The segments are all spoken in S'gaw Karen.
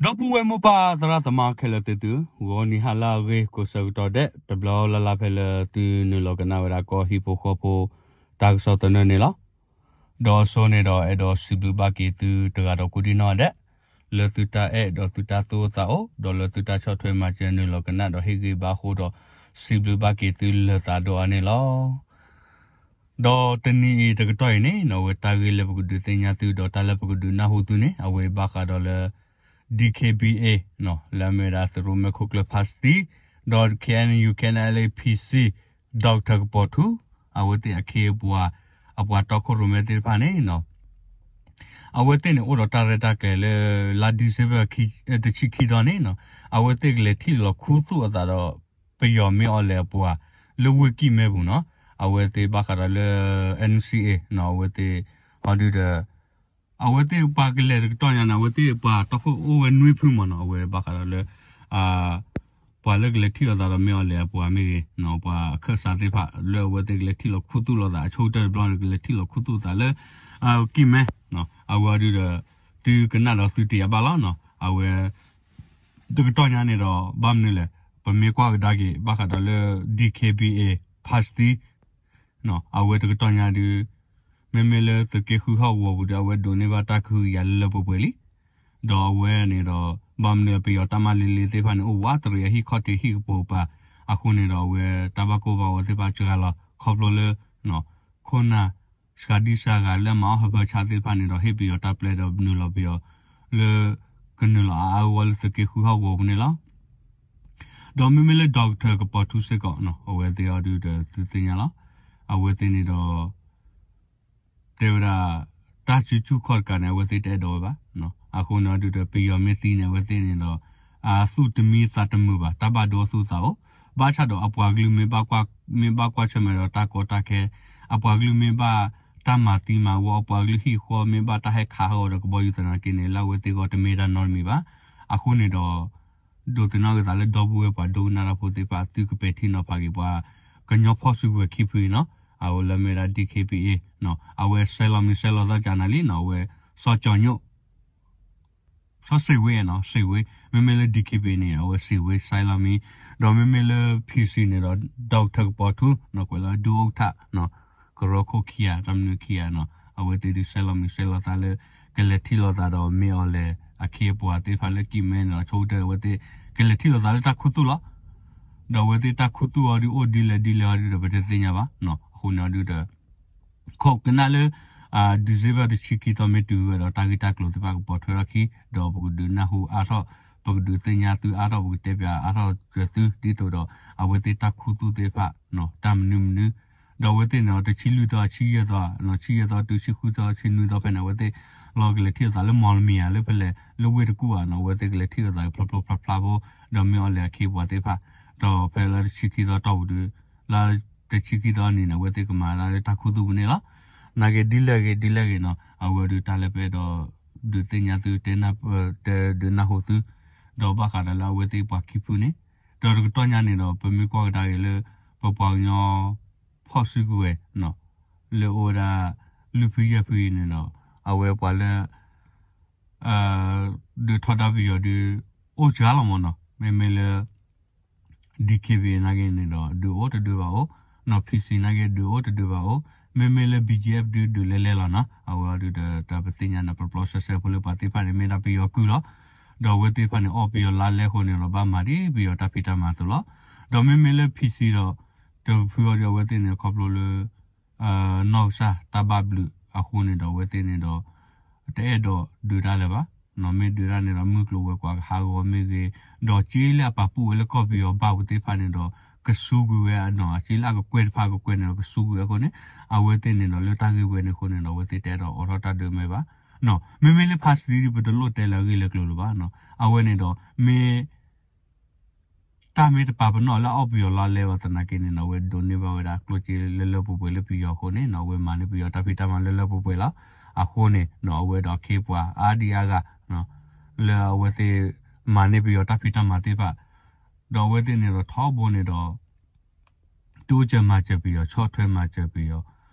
ဒီပုၢ်ဝဲၢ်မိၢ်ပၢ်သရၣ်သမါခဲလၢာ်သ့ၣ်သု, ဂီၤနံၤဟါလၢအဂ့ၤ ကိးဆၢကတီၢ်ဒဲး တဘျီလၢ်လၢ်ဖဲလၢသုနုာ်လီၤကနၣ်ဝဲဒၣ်ကီၢ်ဟံၣ်ဖိဃီဖိ တၢ်ကစီၣ်သနၢၣ်န့ၣ်လီၤ. ဒီးအစိန့ၣ်ဒီး အဲၣ်ဒိးစံးဘျုးဘၣ်က့ၤသုတဂၤဒီးကိးဒံနီၢ်ဒဲး လၢသုတၢ်အဲၣ်ဒီးသုတၢ်သူၣ်အိၣ်သးအိၣ် ဒီးလၢသုတၢ်ဆီၣ်ထွဲမၤစၢၤနုာ်လီၤကနၣ်ဒီးဟ့ၣ်ဂံၢ်ဘါအဃိဒီး စံးဘျုးဘၣ်က့ၤသုလၢာ်သးဒိၣ်အါန့ၣ်လီၤ. ဒီးတနံၤအံၤတကတီၢ်အံၤန့ၣ် အဝဲတၢ်ဂ့ၢ်လၢပကဒုးသ့ၣ်ညါသု ဒီးတၢ်လၢပကဒုးနၢ်ဟူသုန့ၣ် အဝဲဘၣ်ဃးဒီးလၢ DKBA လၢအမ့ၢ်ဝဲဒၣ်သုးရိၣ်မဲခိၣ်ကျၢၢ်ဖါစတံ ဒီး KNU KNLA PC ဒီကထၢၣ်ကပီၤထူ အဝဲသ့ၣ်အခ့အပှၤ အပှၤတီခိၣ်ရိၣ်မဲသ့ၣ်တဖၣ်န့ၣ် အဝဲသ့ၣ်န့ၣ်အိၣ်ဒီးတၢ်ရဲၣ်တၢ်ကျဲၤလၢ လါ December တဆံခံသီန့ၣ် အဝဲသ့ၣ်ကလဲၤထံၣ်လိာ်ခူသူၣ်အသးဒီး ပယီၤမ့ၢ်အီၤလဲၣ်အပှၤ လၢဝ့ၢ်ကံၣ်မဲပူၤနီၤ အဝဲသ့ၣ်ဘၣ်ဃးဒီးလၢ NCA နီၤ အဝဲသ့ၣ် ဟီဒုဒီး အဝဲသ့ၣ်ပှၤကလဲၤတကတီၢ်ညါန့ၣ် အဝဲသ့ၣ်ပှၤတီခိၣ်အိၣ်ဝဲနွံဖုမ့ၢ်နီၤ အဝဲဘၣ်ဃးဒီးလၢ ပှၤလၢကလဲၤထံၣ်လိာ်သးဒီးမ့ၢ်အီၤလဲၣ်အပှၤမ့ၢ်ဂ့ၤ ပှၤအခၢၣ်စးသ့ၣ်တဖၣ် လၢအဝဲသ့ၣ်ကလဲၤထံၣ်လိာ်ခူသူၣ်လိာ်သး အဆိကတၢၢ်တဘျီန့ၣ် ကလဲၤထံၣ်လိာ်ခူသူၣ်သးလၢ ကံၣ်မဲ အဝဲဒုဒီး သုကနၣ်ဒီးသုတ့ၢ်အဘၣ်လီၤနီၤ အဝဲ တကတီၢ်ညါန့ၣ်ဒီး ဘၣ်မနုၤလဲၣ် ပမ့ၢ်ကွၢ်ကဒါက့ၤ ဘၣ်ဃးဒီးလၢ DKBA ဖါစတံ အဝဲတကတီၢ်ညါဒု မ့မ့ၢ်လၢသုးက့ဃုဟီၣ်ကဝီၤပူၤဒီး အဝဲဒိးန့ၢ်ဘၣ်တၢ်ကဟုကယာ်လၢလၢပှဲၤပှဲၤလံ. ဒီးအဝဲန့ၣ်ဒီး ဘၣ်မနုၤပယီၤတၢ်မၤလ့လ့သ့ၣ်တဖၣ်န့ၣ် အိၣ်ဝးတရံးအဟံၣ်ခီၣ်ထံးဟံၣ်ကပိာ်ကပၤ အဃိန့ၣ်ဒီး အဝဲတၢ်ဘၣ်ကိၢ်ဘၣ်ဂီၤသ့ၣ်တဖၣ်စှၤလီၤ ခီဖျိလၢ ခိၣ်နၢ် စှၤဒံစှၤဂၤလၢမၤအီၣ်ဟၢဖၢဆါသ့ၣ်တဖၣ်န့ၣ်ဒီး ဟ့ၣ်ပယီၤတၢ်ပျဲဒီးနုာ်လီၤပယီၤ လၢ ကနုာ်လီၤအါအါဂီၢ်ဂီၢ်လၢသုးက့ဃုဟီၣ်ကဝီၤပူၤန့ၣ်လီၤ. ဒီးမ့မ့ၢ်လၢ Doctor ကပီၤထူစ့ၢ်ကီး အဝဲသ့ၣ်အီၤဒုဒီးသုသ့ၣ်ညါလီၤ. အဝဲသ့ၣ်န့ၣ်ဒီး တဲဝဲဒၣ် တၢ်စုဆူၣ်ခီၣ်တကးန့ၣ် အဝဲသ့ၣ်တအဲၣ်ဒိးဝဲဘၣ်. အဃိန့ၣ်အီၤဒုဒီး ပယီၤမ့ၢ်သံန့ၣ် အဝဲသ့ၣ်န့ၣ်ဒီး အသူၣ်တမံသးတမုာ်ဘၣ် တၢ်ဘၣ်ဒိအသူၣ်သးအိၣ် ဘၣ်ဆၣ်ဒီးအပှၤကလုာ်မ့ၢ်ဘၣ်ကွၢ်ဆၢၣ်မဲာ်ဒီးတၢ်ကီတၢ်ခဲ အပှၤကလုာ်မ့ၢ်ဘၣ်တၢ်မၤသံမၤဝီ အပှၤကလုာ်ဟံၣ်ဃီမ့ၢ်ဘၣ်တၢ်ဟဲခးဟီဒီးကဘီယူၤသနာ်က့န့ၣ် လၢအဝဲသ့ၣ်အဂီၢ်တမ့ၢ်တၢ်နီတမံၤဘၣ်. အဃိန့ၣ်ဒီး ဒိးသန့ၤက့ၤသးလၢဒီပုၢ်ဝဲၢ်ပှၤဒိကနၣ်တၢ်ဖိသ့ၣ်တဖၣ် သုကပဲာ်ထံနီၤဖးက့ၤပှၤ ကညီဖီၣ်စုကဝဲၤခံဖုအံၤနီၤ အဝဲလၢမ့ၢ်ဒၣ် DKBA အဝဲဆဲးလီၤမံၤဆဲးလီၤသီကၢနၤလံနီၤ အဝဲ စီၤကၠီၤညိၣ် စီၤစ့ၣ်ဝ့နီၤ စ့ၣ်ဝ့ မ့မ့ၢ်လၢ DKBA န့ၣ် အဝဲစ့ၣ်ဝ့ ဆဲးလီၤမံၤ ဒီးမ့မ့ၢ်လၢ PC န့ၣ်ဒီး Doctor ကပီၤထူနီၤ ကွဲးလၢဒုဥက္ကဋ္ဌ ကရၢခိၣ်ခံဂၤတၢ်မနုၤခံဂၤနီၤ အဝဲသ့ၣ်ဒုးဆဲးလီၤမံၤဆဲးလီၤသးလၢ ကလဲၤထံၣ်လိာ်သးဒီးမ့ၢ်အီၤလဲၣ် အခ့အပှၤသ့ၣ်တဖၣ်လၢကံၣ်မဲန့ၣ်ဒီး ဆိကတၢၢ်အဝဲသ့ၣ် ကလဲၤထံၣ်လိာ်သးလၢတၢ်ခူသူၣ်လီၤ. ဒီးအဝဲသ့ၣ်တၢ်ခူသူၣ်အီၤဒုးအိၣ်ဒ်လဲၣ်ဒ်လဲၣ်အီၤဒုးဒီး ပတသ့ၣ်ညါဘၣ်. အဃိန့ၣ်အီၤဒုးဒီး ခိးကနၣ်လၢ December တဆံခံသီမ့ၢ်တုၤဝဲဒီး တၢ်ဂ့ၢ်တၢ်ကျိၤသ့ၣ်တဖၣ်ကပိာ်ထွဲထီၣ်ခံ ဒီးပကဒုးနၢ်ဟူအါထီၣ် ပကဒုးသ့ၣ်ညါသုအါထီၣ် ပကတဲပၠးအါထီၣ်က့ၤသု ဒ်သိးဒီး အဝဲသ့ၣ်တၢ်ခူသူၣ်သ့ၣ်တဖၣ် တၢ်မနုၤမနုၤ ဒီးအဝဲသ့ၣ်န့ၣ်ဒီး တဆံလွံၢ်သီ ဆံယဲၢ်သီ ဆံယဲၢ်သီတုၤဆံဃုသီ ဆံနွံသီဖဲန့ၣ် အဝဲသ့ၣ်လီၤကလဲၤထံၣ်လိာ်သးလၢ မီၣ်လမံၤဧါ လၢဖဲလဲၣ် လၢဝ့ၢ်တကူၣ်ဧါနီၤ အဝဲသ့ၣ်ကလဲၤထံၣ်လိာ်သးဖျိဖျိဖျါဖျါဖိ ဒီးမ့ၢ်အီၤလဲၣ်အခ့အပှၤသ့ၣ်တဖၣ် ဒီးဖဲလၢတဆံခံသီတီၢ်ပူၤဒုး လၢတဆံခံသီအနံၤန့ၣ် အဝဲသ့ၣ်ကမၤဒၣ်လၢတၢ်ခူသူၣ်ပူၤန့ၣ်လီၤ. နာ်က့ဒ်လဲၣ်ဂ့ၤ ဒ်လဲၣ်ဂ့ၤနီၤ အဝဲဒုးတၢ်လၢပအဲၣ်ဒိး ဒုးသ့ၣ်ညါသု တဲ ဒုးနၢ်ဟူသု ဒီးဘၣ်ဃးဒီးလၢအဝဲသ့ၣ်ပှၤခံဖုန့ၣ် ဒီးတကတီၢ်ညါန့ၣ်ဒီး ပမ့ၢ်ကွၢ်ကဒါက့ၤလၢ ပပှၤကညီ ဖီၣ်စုကဝဲၤ လၢအိၣ်ဝဲဒၣ် လွံၢ်ဖုယဲၢ်ဖုအံၤန့ၣ်ဒီး အဝဲပှၤလၢ ဒုးထီဒါပယီၤဒုး အိၣ်စှၤလီၤမ့ၢ်နီၤ မ့မ့ၢ်လၢ DKBA နာ်က့န့ၣ်ဒီး ဒုးအိၣ်တဒုးဘၣ်အိၣ်, နီၤ PC နာ်က့ဒုးအိၣ်တဒုးဘၣ်အိၣ်, မ့မ့ၢ်လၢ BGF ဒုးဒုးလဲၤလဲၤလီၤနီၤ အဝဲအီၤဒုးဒီးတၢ်ပသ့ၣ်ညါန့ၣ် ပျီပျီဆှဲဆှဲဖိလၢပှၤသ့ၣ်တဖၣ်န့ၣ် မ့ၢ်ဒၣ်ပယီၤကုၢ်လီၤ, ဒီးအဝဲသ့ၣ်တဖၣ်န့ၣ် အီၣ်ပယီၤလါလဲအဃိန့ၣ်ဒီး ဘၣ်မၤဒ်ပယီၤတၢ်ဖံးတၢ်မၤအသိးလီၤ, ဒီးမ့မ့ၢ်လၢ PC ဒီး တဖုအီၤဒုးအဝဲသ့ၣ်န့ၣ် ခီဖျိလၢ နီၢ်ကစၢ်တၢ်ဘၣ်ဘျုးအဃိန့ၣ်ဒီး အဝဲသ့ၣ်န့ၣ်ဒီး တအဲၣ်ဒိးဒုးတၢ်လၢၤဘၣ်, မ့ၢ်ဒုးတၢ်န့ၣ်ဒီး မုၢ်ကျိၤဝဲၤကွာ်ကဟးဂီၤမ့ၢ်ဂ့ၤ, ဒီးစ့လၢအပာ်ပူၣ်ဝဲလၢကီၢ်ပယီၤဘၣ်ပူၤသ့ၣ်တဖၣ်န့ၣ်ဒီး ကဆူကွံာ်ဝဲနီၤ, အစ့လၢအကကွဲၢ်တဖၣ်ကကွဲၢ်န့ၣ်ဒီး ကဆူကွံာ်ဝဲအဃိန့ၣ် အဝဲသ့ၣ်န့ၣ်ဒီး လၢတၢ်ဂ့ၢ်ဝဲန့ၣ်အဃိန့ၣ်ဒီး အဝဲသ့ၣ်တအဲၣ်ဒိးအိးထီၣ်တၢ်ဒုးမ့ၢ်ဘၣ်, မ့မ့ၢ်လၢ ဖါစတံ ဒုး ပတလိၣ်တဲလၢအဂ့ၢ်လၢကျိၤလၢၤဘၣ်, အဝဲန့ၣ်ဒီး မ့ၢ် တၢ်မ့ၢ်တပာ်ပနီၣ်လၢအအီၣ်ပယီၤလါလဲအီၤသနာ်က့န့ၣ်နီၤ အဝဲဒိးန့ၢ်ဘၣ်ဝဲဒၣ်ကျိၣ်စ့လၢလၢပှဲၤပှဲၤလၢပယီၤအဃိန့ၣ်နီၤ အဝဲမၤန့ၢ်ပယီၤတၢ်ဖံးတၢ်မၤလၢလၢပှဲၤပှဲၤလီၤ, အဃိန့ၣ်နီၤ အဝဲဒီးအခ့အပှၤအါဒံအါဂၤ လၢအဝဲသ့ၣ်မၤန့ၢ်ပယီၤတၢ်ဖံးတၢ်မၤသ့ၣ်တဖၣ်, ဒီးအဝဲသ့ၣ်န့ၣ်ဒီးထီဘိန့ၣ်ဒီး တိစၢၤမၤစၢၤပယီၤ ဆီၣ်ထွဲမၤစၢၤပယီၤ,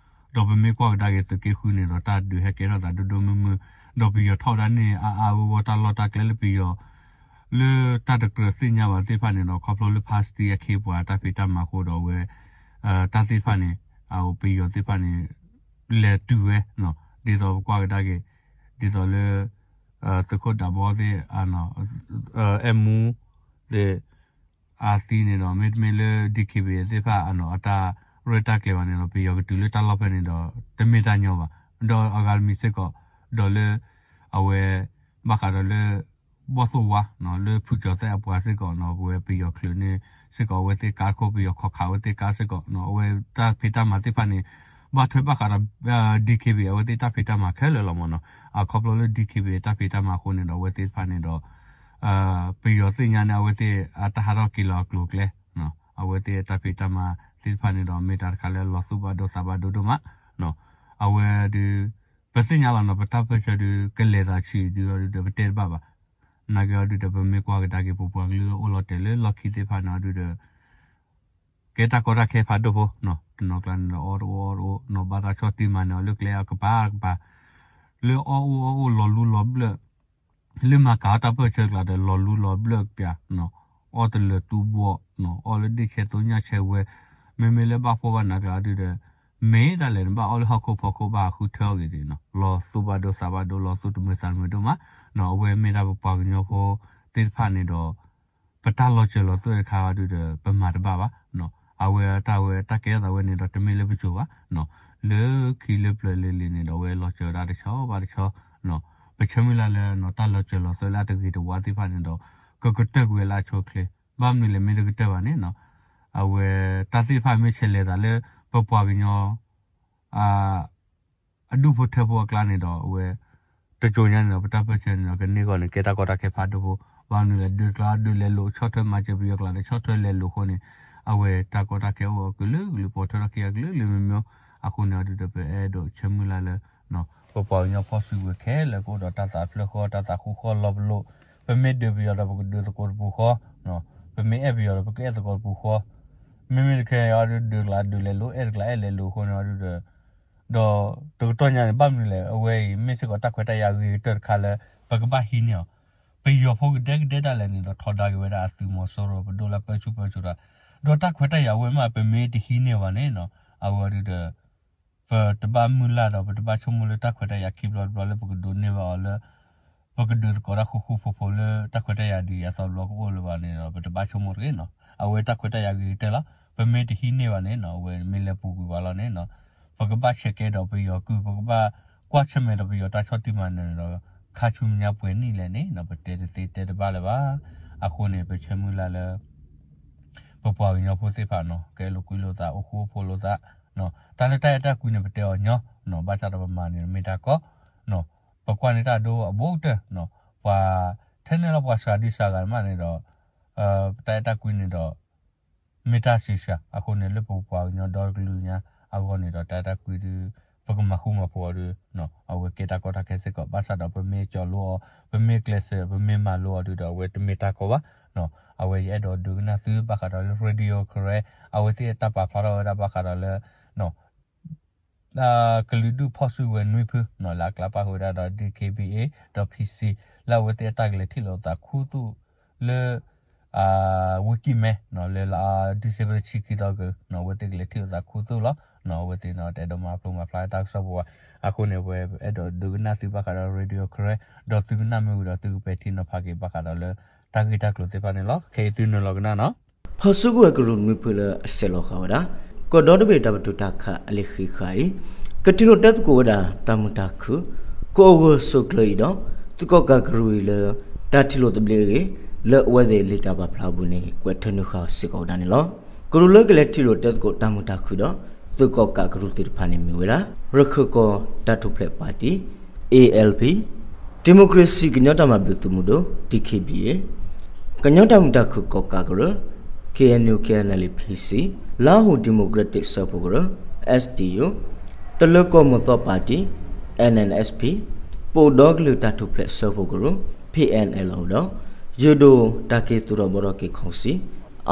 ဒီးပမ့ၢ်ကွၢ်ကဒါက့ၤသုးက့ဃုန့ၣ်ဒီး တၢ်ဒုးဟဲကဲထီၣ်သးဒိၣ်ဒိၣ်မုၢ်မုၢ်, ဒီးပယီၤထီၣ်ဝဲဒၣ်န့ၣ်အါအါဂီၢ်ဂီၢ် တၢ်လီၢ်တၢ်ကျဲလၢပယီၤ လၢတၢ်တကြၢးသ့ၣ်ညါဘၣ်သ့ၣ်တဖၣ်န့ၣ်ဒီး ခီဖျိလၢ ဖါစတံ အခ့အပှၤတၢ်ဖံးတၢ်မၤအဃိဒီး အဝဲ တၢ်သ့ၣ်တဖၣ်န့ၣ် အပယီၤသ့ၣ်တဖၣ်န့ၣ် လဲၤတုၤဝဲ ဒ်သိးပကွၢ်ကဒါက့ၤ ဒ်သိးလၢ သုးခိၣ်ဒးဘီသ့ၣ် အဲၣ်မူ သ့ၣ် အသံန့ၣ်ဒီး မ့တမ့ၢ်လၢ DKBA သ့ၣ်တဖၣ် အတၢ်ရဲၣ်တၢ်ကျဲၤဘၣ်န့ၣ်ဒီး ပယီၤကတုၤလၢတၢ်လီၢ်ဖဲန့ၣ်ဒီး တမ့ၢ်တၢ်ညီဘၣ်. ဒီးအဂၤတမံၤစ့ၢ်ကီး ဒီးလၢ အဝဲ ဘၣ်ဃးဒီးလၢ ဘီၣ်သိၣ်ဝါ လၢဖုကၠီၤသဲအပှၤစ့ၢ်ကီး အဝဲပယီၤချုးန့ၢ်စ့ၢ်ကီး အဝဲသ့ၣ်ကါခိၣ် ပယီၤခီခးအဝဲသ့ၣ်ကါစ့ၢ်ကီး အဝဲတၢ်ဖံးတၢ်မၤသ့ၣ်တဖၣ်န့ၣ် ဘၣ်ထွဲဘၣ်ဃးဒီး DKBA အဝဲသ့ၣ်တၢ်ဖံးတၢ်မၤခဲလၢာ်လီၤမ့ၢ်နီၤ. အခီဖျိလၢ DKBA တၢ်ဖံးတၢ်မၤအဃိန့ၣ်ဒီး အဝဲသ့ၣ်တဖၣ်န့ၣ်ဒီး ပယီၤသ့ၣ်ညါန့ၣ် အဝဲသ့ၣ်အတၢ်ဟးထီၣ်က့ၤလီၤအကျိၤအကျဲ အဝဲသ့ၣ်တၢ်ဖံးတၢ်မၤသ့ၣ်တဖၣ်န့ၣ်ဒီး မ့ၢ်တၢ်တခါလၢလီၤသူၣ်ဘၣ်ဒိသးဘၣ်ဒိဒိၣ်မး အဝဲဒုး ပသ့ၣ်ညါလီၤနီၤ ပတၢ်ပၢၢ်ဆၢဒုး ကလဲၤသးဆံးဒုးအီၤဒုးဒီး ပတဲတဘၣ်ဘၣ်. နာ်က့အီၤဒုးဒီး ပမ့ၢ်ကွၢ်ကဒါက့ၤ ပပှၤကလုာ်အိၣ်လီၤတဲာ်လၢလီၢ်ခံသ့ၣ်တဖၣ်န့ၣ်အီၤဒုးဒီး ကဲတၢ်ကီတၢ်ခဲဖးဒိၣ်ဖိနီၤ တနီၤကျါန့ၣ်ဒီး အီၣ်တအိၣ်အီတအိၣ်နီၤ ဘၣ်တၢ်ဆီၣ်တံၢ်မၤနၢၤအီၤလၢကျဲအကပၤကပၤ လၢအီၣ်အိၣ်အီအိၣ်လီၤလူလီၤဘျၢၣ် လၢမၤကၤအီၣ်တၢ်ပၢၢ်ဆၢကျါဒီး လီၤလူလီၤဘျၢၣ်ကပၤနီၤ အီၣ်တလၢၤတူဘီနီၤ အီၣ်လၢဒ့ၣ်ဆဲးသိညၣ်ဆဲးဝဲ မ့မ့ၢ်လၢဘၣ်ဖှီၣ်ဘၣ်နးကျါအီၤဒုးဒီး မ့ၢ်ဒၣ်လဲာ်န့ၣ် ဘၣ်အီၣ်လၢဟီၣ်ခိၣ်ဖီခိၣ်ဘၣ်ဃုထၢအီၤဂ့ၤဒ်နီၤ လီၤသူၣ်ဘၣ်ဒိသးဘၣ်ဒိ လီၤသူၣ်တမုာ်သးတမုာ်ဒိၣ်မးနီၤ အဝဲမ့ၢ်ဒၣ်ပပှၤကညီဖိသ့ၣ်တဖၣ်န့ၣ်ဒီး ပတၢ်လီၤစၢၤလီၤသွဲၣ်တခါအီၤဒုးဒီး ပမၤတဘၣ်ဘၣ်နီၤ အဝဲတၢ်ဝဲတၢ်ကဲထီၣ်သးဝဲန့ၣ်ဒီး တမ့ၢ်လၢပစိၤဘၣ်နီၤ လၢခံလၢပျၢၤလံၤလံၤန့ၣ်ဒီး အဝဲလီၤစၢၤဝဲဒၣ်တဆီဘၣ်တဆီနီၤ ပဆၢမုၢ်လၢ်လၢနီၤ တၢ်လီၤစၢၤလီၤသွဲၣ်လၢအတဂ့ၤတဝါသ့ၣ်တဖၣ်န့ၣ်ဒီး ကကတၢၢ်ကွံာ်ဝဲလၢအဆိအချ့ ဘၣ်မနုၤလဲၣ် မ့ၢ်တကတၢၢ်ဘၣ်န့ၣ်နီၤ အဝဲတၢ်သ့ၣ်တဖၣ်မ့ၢ်ဆဲးလဲၤသးလၢ ပပှၤကညီ အဒူၣ်ဖိထၢဖိအကျါန့ၣ်ဒီး အဝဲ တကိညါန့ၣ်ဒီး ပတၢ်ပၢၢ်ဆၢန့ၣ်ဒီး ကန့ၢ်ဂီၢ်န့ၣ် ကဲတၢ်ကီတၢ်ခဲဖးဒိၣ်ဖိ ဘၣ်မနုၤလဲၣ် ဒုးကျါဒုးလဲၤလိာ် ဆီၣ်ထွဲမၤစၢၤပယီၤကျါဒီး ဆီၣ်ထွဲလဲၤလိာ်အဃိန့ၣ် အဝဲတၢ်ကီတၢ်ခဲအိၣ်အကလုာ်ကလုာ် ပိာ်ထွဲထီၣ်ခံအကလုာ်ကလုာ်မ့ၢ်မ့ၢ် အဃိန့ၣ်အီၤဒုးဒီး ပအဲၣ်ဒိးဆၢမုၢ်လၢ်လၢ ပပှၤကညီဖီၣ်စုကဝဲၤခဲလၢာ်ကအိၣ်ဒီးတၢ်သးဖျၢၣ်ဃီ တၢ်သးဃူဃီလီၤပလိာ် ပမ့ၢ်ဒုးပယီၤဒီး ပကဒုးသကိးတပူၤဃီ ပမ့ၢ်အဲၣ်ပယီၤဒီး ပကအဲၣ်သကိးတပူၤဃီ မ့မ့ၢ်တခဲအံၤအီၤဒုး ဒုးကျါဒုးလဲၤလိာ် အဲၣ်တကျါအဲၣ်လဲၤလိာ်အဃိန့ၣ်အီၤဒုးဒီး ဒီးတကတီၢ်ညါန့ၣ် ဘၣ်မနုၤလဲၣ် အဝဲအံၤ မ့ၢ်စ့ၢ်ကီးတၢ်ခွဲးတၢ်ယာ်ဂ့ၤကတၢၢ်တခါလၢ ပကဘၣ်ဟံးန့ၢ်အီၤ ပယီၤဖိကဒဲကဒဲဒၣ်လဲာ်န့ၣ်ဒီး ထီဒါက့ၤဝဲဒၣ်အသုးမီၤစိရိၤ ပဒိၣ်လၢပၢဆူၣ်ပၢစိးတၢ် ဒီးတၢ်ခွဲးတၢ်ယာ်ဝဲမး ပမ့ၢ်တဟံးန့ၢ်ဘၣ်န့ၣ်နီၤ အဝဲဒုးဒီး ပတဘၣ်မုၢ်လၢ်ဒီး ပတဘၣ်ဆိကမိၣ်လၢတၢ်ခွဲးတၢ်ယာ်ခံဘျီတဘျီလၢပကဒိးန့ၢ်ဘၣ်အီၤလၢ ပကဒုးသကိးတၢ်ဃူဃူဖိးဖိးလၢတၢ်ခွဲးတၢ်ယာ်ဒ်အံၤအသီတဘျီကအိၣ်လၢၤဘၣ်န့ၣ်ဒီး ပတဘၣ်ဆိကမိၣ်တဂ့ၤနီၤ အဝဲတၢ်ခွဲးတၢ်ယာ်ဂ့ၤကတၢၢ်လီၤ ပမ့ၢ်တဟံးန့ၢ်ဘၣ်န့ၣ်နီၤ အဝဲမ့ၢ်လဲၤပူၤကွံာ်ပှၤလီၤန့ၣ်နီၤ ပကဘၣ်ဆဲးကဲဒီးပယီၤကုၢ် ပကဘၣ်ကွၢ်ဆၢၣ်မဲာ်ဒီးပယီၤတၢ်ဆီၣ်တံၢ်မၤနၢၤန့ၣ်ဒီး ခါဆူညါပှဲၤနံၣ်လဲၣ်န့ၣ်နီၤ ပတဲတသ့တဲတဘၣ်လၢၤဘၣ် အဃိန့ၣ် ပဆၢမုၢ်လၢ်လၢ ပပှၤကညီဖိသ့ၣ်တဖၣ်နီၤ ကအဲၣ်လိာ်ကွံလိာ်သး အိၣ်ဃူအိၣ်ဖိးလိာ်သး တၢ်လၢတၢ်အဲၣ်တၢ်ကွံန့ၣ် ပတဲအီၤညီနီၤ ဘၣ်ဆၣ်ဒီးပမၤန့ၣ်မ့ၢ်တၢ်ကီ ပကွၢ်န့ၢ်တၢ်ဒိအဘူးကတၢၢ် ပှၤထဲန့ၣ်လီၤပှၤစှၤဒံစှၤဂၤမးန့ၣ်ဒီး တၢ်အဲၣ်တၢ်ကွံန့ၣ်ဒီး မ့ၢ်တၢ်ဆံးစှၤ အဃိန့ၣ် လၢပပှၤကညီဒီကလုာ်ညါအဂီၢ်န့ၣ်ဒီး တၢ်အဲၣ်တၢ်ကွံဒုး ပကမၤဃူမၤဖိးအီၤဒုး အဝဲကဲတၢ်ကီတၢ်ခဲစ့ၢ်ကီး ဘၣ်ဆၣ်ဒီးပမ့ၢ်ကၠီၤလိအီၤ ပမ့ၢ်ကျဲးစၢး ပမ့ၢ်မၤလိအီၤဒုးဒီး အဝဲတမ့ၢ်တၢ်ကီဘၣ် အဝဲယအဲၣ်ဒိးဒုးကနၣ်သုဘၣ်ဃးဒီးလၢ Radio Karen အဝဲသ့ၣ်တၢ်ပာ်ဖျါထီၣ်ဝဲဒၣ်ဘၣ်ဃးဒီးလၢ ကလုာ်ဒူၣ်ဖီၣ်စုကဝဲၤနွံဖု လၢအကျါပၣ်ဃုာ်ဝဲဒၣ်ဒီး DKBA ဒီး PC လၢအဝဲသ့ၣ်အတၢ်ကလဲၤထံၣ်လိာ်သးခူသူၣ်လၢ ဝံၤကံၢ်မဲ လၢလါ December တဆံခံသီက အဝဲသ့ၣ်ကလဲၤထံၣ်လိာ်သးခူသူၣ်လီၤ. အဝဲသ့ၣ်န့ၣ် တအဲၣ်ဒိးမၤပျိမၤဖျါတၢ်ကစီၣ်ပူၤဘၣ်. အဃိန့ၣ် အဝဲအဲၣ်ဒိးဒုးကနၣ်သုဘၣ်ဃးဒီး Radio Karen ဒီးသုကနၣ်မ့ၢ်ဝံၤဒီး သုကပဲာ်ထံနီၤဖးက့ၤဘၣ်ဃးဒီးလၢ တၢ်ဂ့ၢ်တၢ်ကျိၤသ့ၣ်တဖၣ်န့ၣ်လီၤ. ခဲအံၤသုနုာ်လီၤကနၣ်နီၤ. ဖီၣ်စုကဝဲၤကရူၢ်နွံဖုလၢအဆဲးလီၤဃာ်ဝဲဒၣ် ကီၢ်ဒီတဘ့ၣ်တၢ်ပတုာ်တၢ်ခးအလံာ်ဃံးဃာ်အံၤ ကထံၣ်လိာ်တဲသကိးဝဲဒၣ်တၢ်မုာ်တၢ်ခုၣ် ကအိၣ်ဂၢၢ်ဆိးကျၢၤအံၤဒီး သုးကီၣ်ကးကရူၢ်အံၤလၢ တၢ်ထံၣ်လိာ်သဘျ့အဂ့ၢ် လၢအဝဲသ့ၣ်လံာ်တၢ်ပာ်ဖျါအပူၤန့ၣ် ကွဲးထၢနုာ်ဃာ်စ့ၢ်ကီးဝဲဒၣ်န့ၣ်လီၤ. ကရူၢ်လၢကလဲၤထံၣ်လိာ်တဲသကိးတၢ်မုာ်တၢ်ခုၣ်ဒီး သုးကီၣ်ကးကရူၢ်သ့ၣ်တဖၣ်န့ၣ်မ့ၢ်ဝဲဒၣ် ရခၢၣ်ကီၢ်တၢ်ထူၣ်ဖျဲးပၣ်တံၣ် ALP, ဒံၣ်မိၣ်ခြ့ၣ်စံၣ်ကညီတၢ်မၤဘျုးသုးမုၢ်ဒိၣ် DKBA, ကညီတၢ်မုာ်တၢ်ခုၣ်ကီၣ်ကးကရၢ, KNU KNLA PC, လါဟူဒံၣ်မိၣ်ခြ့ၣ်တံၣ်စၢဖှိၣ်ကရၢ, SDU, တလၢၤကီၢ်မုၢ်သီပၣ်တံၣ် NMSP, ပအိၣ်ဒီကလုာ်တၢ်ထူၣ်ဖျဲးစၢဖှိၣ်ကရၢ PNLO ဒီး ယၢၤဒိၣ်တၢ်က့ၤသူၣ်ထီၣ်ဘှီထီၣ်က့ၤခီၣ်စံၣ်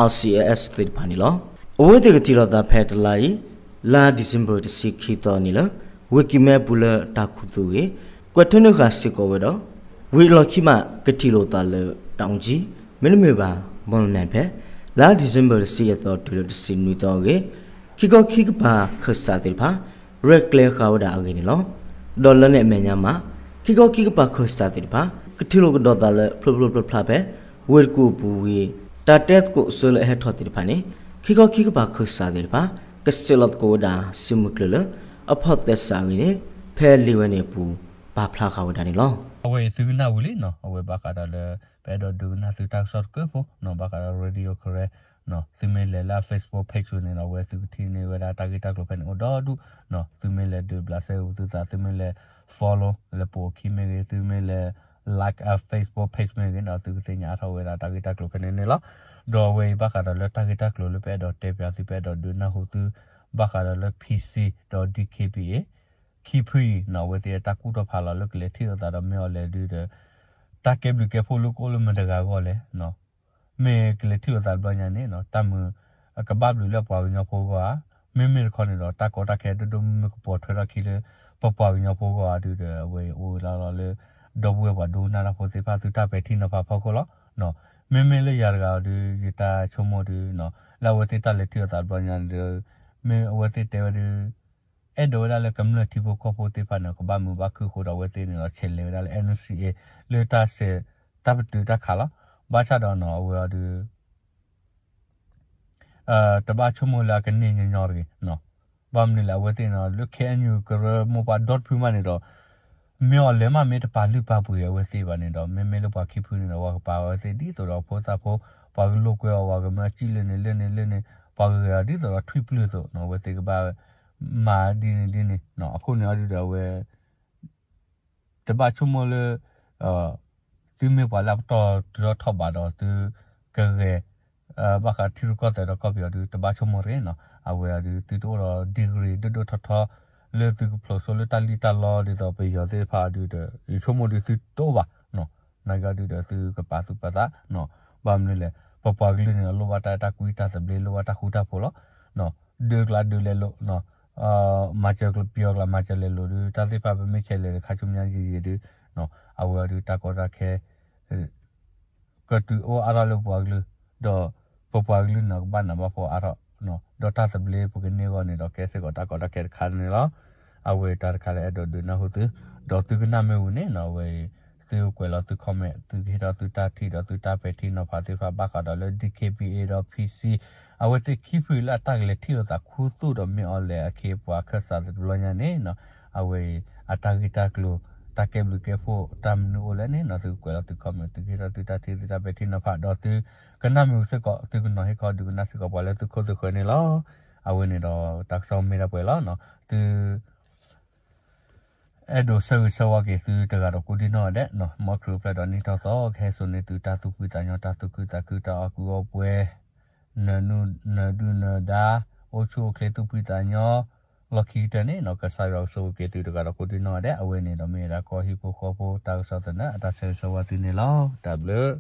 RCSS သ့ၣ်တဖၣ်န့ၣ်လီၤ. အဝဲသ့ၣ်ကထံၣ်လိာ်သးဖဲတလါအံၤ လါ December တဆံခံသီန့ၣ်လၢ ဝံၤကံၢ်မဲပူၤလၢတၢ်ခူသူၣ်အဂ့ၢ် ကွဲးထၢနုာ်ဃာ်စ့ၢ်ကီးဝဲဒီး ဝံၤအလီၢ်ခံမး ကထံၣ်လိာ်သးလၢ တၢ်အူကၠံ မ့တမ့ၢ်ဘၣ် မီၢ်လမၠဲၣ်ဖဲ လါဒံၣ်စ့ဘၢၣ် တဆံယဲၢ်သီတုၤလၢတဆံနွံသီအဂ့ၢ် ခံခီခံကပၤခၢၣ်စးသ့ၣ်တဖၣ် ရဲၣ်ကျဲၤဃာ်ဝဲဒၣ်အဂ့ၢ်န့ၣ်လီၤ. ဒီးလၢန့ၣ်အမဲာ်ညါမး ခံခီခံကပၤခၢၣ်စးသ့ၣ်တဖၣ် ကထံၣ်လိာ်ကဒီးသးလၢဖျိဖျိဖျါဖျါဖဲ ဝ့ၢ်တကူၣ်အပူၤဝံၤ တၢ်တဲသကိးဆၢလၢအဟဲထီၣ်သ့ၣ်တဖၣ်န့ၣ် ခံခီခံကပၤခၢၣ်စးသ့ၣ်တဖၣ် ကဆဲးလီၤသကိးဝဲဒၣ်စုမုၢ်ကျၢၢ်လၢ အဖီၣ်သဲစးအဂ့ၢ်န့ၣ် ဖဲလံာ်ဝဲန့ၣ်အပူၤ ပာ်ဖျါဃာ်ဝဲဒၣ်န့ၣ်လီၤ. အဝဲအံၤသုကနၣ်ဝံၤလံနီၤ အဝဲဘၣ်ဃးဒီးလၢ ပအဲၣ်ဒိးဒုးကနၣ်သုတၢ်ကစီၣ်တကၢၢ်ဖိနီၤ ဘၣ်ဃးဒီး Radio Karen နီၤ သုမ့ၢ်လဲၤလၢအ Facebook page န့ၣ်ဒီး အဝဲသုကထံၣ်န့ၢ်ဝဲဒၣ်တၢ်ဂ့ၢ်တၢ်ကျိၤဖဲန့ၣ်အိၣ်ဒီဒူၣ်နီၤ သုမ့ၢ်လဲၤဒုးဘျးစဲဝံၤသုသး သုမ့ၢ်လဲၤ follow လဲၤပိာ်အခံမ့ၢ်ဂ့ၤ သုမ့ၢ်လဲၤ like အ Facebook page မ့ၢ်ဂ့ၤနီၤ သုကသ့ၣ်ညါအါထီၣ်ဝဲဒၣ်တၢ်ဂ့ၢ်တၢ်ကျိၤဖဲန့ၣ်န့ၣ်လီၤ. ဒီးအဝဲအံၤဘၣ်ဃးဒီးလၢတၢ်ဂ့ၢ်တၢ်ကျိၤလၢပအဲၣ်ဒိးတဲပၠးသု ပအဲၣ်ဒိးဒုးနၢ်ဟူသု ဘၣ်ဃးဒီးလၢ P C ဒီး D K B A ခံဖုအံၤနီၤ အဝဲသ့ၣ်တၢ်ကူၣ်ထီၣ်ဖးလီၤလၢကလဲၤထံၣ်လိာ်သးဒီးမ့ၢ်အီၤလဲၣ်ဒုးဒီး တၢ်ကဲဘျုးကဲဖှိၣ်လၢကအိၣ်လၢမတဂၤအဂီၢ်လဲၣ်နီၤ မ့ၢ်ကလဲၤထံၣ်လိာ်သးတဘျီညါန့ၣ်နီၤ တၢ်မုာ်အကဘၣ်ဘျုးလၢပှၤကညီဖိအဂီၢ်ဧါ, မ့မ့ၢ်တခီန့ၣ်ဒီး တၢ်ကီတၢ်ခဲဒိၣ်ဒိၣ်မုၢ်မုၢ်ကပီၤထွဲထီၣ်ခံလၢ ပပှၤကညီဖိအဂီၢ်ဧါဒုးဒီး အဝဲအံၤအိၣ်ဝဲလီၤလီၤလၢ ဒီပုၢ်ဝဲၢ်ပှၤဒိကနၣ်တၢ်ဖိသ့ၣ်တဖၣ်သုတၢ်ပဲာ်ထံနီၤဖးဖီခိၣ်လီၤ. မ့မ့ၢ်လၢယၤတဂၤအံၤဒုး ယတၢ်ဆိကမိၣ်ဒုးနီၤ လၢအဝဲသ့ၣ်တၢ်လဲၤထံၣ်လိာ်သးတဘျီညါန့ၣ်ဒီး မ့ၢ်အဝဲသ့ၣ်တဲဝဲဒုး အဲၣ်ဒိးဝဲဒၣ်လၢကမျၢၢ်ထံဖိကီၢ်ဖိသ့ၣ်တဖၣ်န့ၣ် ကဘၣ်မုာ်ဘၣ်ခုၣ်အဃိဒီး အဝဲသ့ၣ်န့ၣ်ဒီး ဆဲးလဲၤဝဲဒၣ်လၢ N C A လၢတၢ်ဆဲး တၢ်ပတုာ်တၢ်ခးလီၤ. ဘၣ်ဆၣ်ဒီးနီၤ အဝဲအံၤဒုး တဘၣ်ဆိကမိၣ်လၢအကန့ၢ်ညီညီတဂ့ၤနီၤ. ဘၣ်မနုၤလဲၣ် အဝဲသ့ၣ်န့ၣ်ဒီး လၢ K N U ကရၢမိၢ်ပှၢ်ဒီတဖုမးန့ၣ်ဒီး မ့ၢ်အီၤလဲၤမးမ့ၢ်တပာ်လုၢ်ပာ်ပှ့ၤအဝဲသ့ၣ်ဘၣ်န့ၣ်ဒီး မ့မ့ၢ်လၢပှၤခံဖုန့ၣ်ဒီး ပှၤကပာ်အဝဲသ့ၣ်ဒ်သိးဒီးဖိသၣ်ဖိ ပှၤကလိာ်ကွဲအီၤ ပှၤကမၢစံၣ်လၢန့ၣ်လၢန့ၣ်လၢန့ၣ် ပှၤကဂဲၤအီၤဒ်သိးဒီးထွံၣ်ပျုၢ်အသိးနီၤ အဝဲသ့ၣ်ကဘၣ်မၤဒ်န့ၣ်ဒ်န့ၣ်နီၤ အဃိန့ၣ်အီၤဒုးဒီးအဝဲ တဘၣ်ဆိကမိၣ်လၢ သုမ့ၢ်ပှၤလၢအပတီၢ်တုၤထီၣ်ထီၣ်ဘးဒီးသုကဂဲၤ ဘၣ်ဃးထံရူၢ်ကီၢ်သဲးဒီးကီၢ်ပယီၤဒုး တဘၣ်ဆိကမိၣ်တဂ့ၤနီၤ. အဝဲအံၤဒုး သုတအိၣ်ဒီး degree ဒိၣ်ဒိၣ်ထီထီ လၢသုကဖျိးစိလၢတၢ်လံၣ်တၢ်လီဒ်သိးပယီၤသ့ၣ်တဖၣ်အံၤဒုးဒီး ယဆိကမိၣ်ဒုးသုတအိၣ်ဘၣ်နီၤ. နာ်က့ဒုးဒီးသုကပာ်သူၣ်ပာ်သးနီၤ. ဘၣ်မနုၤလဲၣ် ပပှၤကလုာ်န့ၣ်ဒီး လိၣ်ဘၣ်တၢ်အဲၣ်တၢ်ကွံတၢ်သဘျ့ လိၣ်ဘၣ်တၢ်ဃူတၢ်ဖိးလီၤ. ဒုးကျါဒုးလဲၤလိာ် မၤစၢၤပယီၤကျါ မၤစၢၤလဲၤလိာ်ဒုး တၢ်သ့ၣ်တဖၣ်ပမ့ၢ်ဆဲးလဲၤဒီး ခါဆူညါယံာ်ယံာ်ဒုး အဝဲအံၤဒုးတၢ်ကီတၢ်ခဲ ကတုၤအိၣ်အါထီၣ်လၢပပှၤကလုာ် ဒီးပပှၤကလုာ်န့ၣ် ကဘၣ်နးဘၣ်ဖှီၣ်အါထီၣ် ဒီးတၢ်သဘျ့ပကန့ၢ်အဂီၢ်န့ၣ်ဒီး ကဲစ့ၢ်ကီးတၢ်ကီတၢ်ခဲတခါန့ၣ်လီၤ. အဝဲအံၤတၢ်တခါလၢအဲၣ်ဒိးဒုးနၢ်ဟူသု ဒီးသုကနၣ်မ့ၢ်ဝံၤန့ၣ်နီၤ အဝဲအံၤ သုကွဲးလီၤသု comment သုကဟ့ၣ်ထီၣ်သုတၢ်ထံၣ်ဒီးသုတၢ်ပဲာ်ထံနီၤဖးသ့ၣ်တဖၣ် ဘၣ်ဃးဒီးလၢ D K B A ဒီး P C အဝဲသ့ၣ်ခံဖုလၢအတၢ်ကလဲၤထံၣ်လိာ်သးခူသူၣ်ဒီးမ့ၢ်အီၤလဲၣ်အခ့အပှၤခၢၣ်စးသ့ၣ်တဘျီညါန့ၣ်နီၤ အဝဲအံၤ အတၢ်ဂ့ၢ်တၢ်ကျိၤ တၢ်ကဲဘျုးကဲဖှိၣ် တၢ်မနုၤအိၣ်လဲၣ်န့ၣ်နီၤ သုကကွဲးလီၤသု comment သုကဟ့ၣ်ထီၣ်သုတၢ်ထံၣ်သုတၢ်ပဲာ်ထံနီၤဖးဒီးသုကနၣ်မ့ၢ်ဝံၤစ့ၢ်ကီး သုကနီၤဟ့ၣ်ခီဒုးကနၣ်စ့ၢ်ကီးပှၤလၢသုခိၣ်သုဃၢၤန့ၣ်လီၤ. အဝဲန့ၣ်ဒီးတၢ်ကစီၣ်မ့ၢ်ဒၣ်ပှဲၤလီၤနီၤ သု အဲၣ်ဒိးဆၢဂ့ၤဆၢဝါက့ၤသုတဂၤဒီးကိးဒံနီၢ်ဂၤဒဲးနီၤ မ်ခရံာ်အိၣ်ဖျဲၣ်ဒီးနံၣ်ထီၣ်သီ ကဟဲစိာ်န့ၢ်သုတၢ်သူၣ်ဖှံသးညီ တၢ်သူၣ်ခုသးခု တၢ်အီၣ်ကုာ်အီၣ်ပှဲၤ နဒုၣ်နဒါ အိၣ်ဆူၣ်အိၣ်ချ့သူၣ်ဖှံသးညီ လီၢ်ခံကတၢၢ်န့ၣ်နီၤ ကစၢ်ယွၤကဆိၣ်ဂ့ၤက့ၤသုတဂၤဒီးကိးဒံနီၢ်ဂၤဒဲး အဝဲန့ၣ်ဒီးမ့ၢ်ဝဲဒၣ်ကီၢ်ဟံၣ်ဖိဃီဖိတၢ်ကစီၣ်သနၢၣ် အတၢ်ဆၢဂ့ၤဆၢဝါသုန့ၣ်လီၤ. တၢ်ဘျုး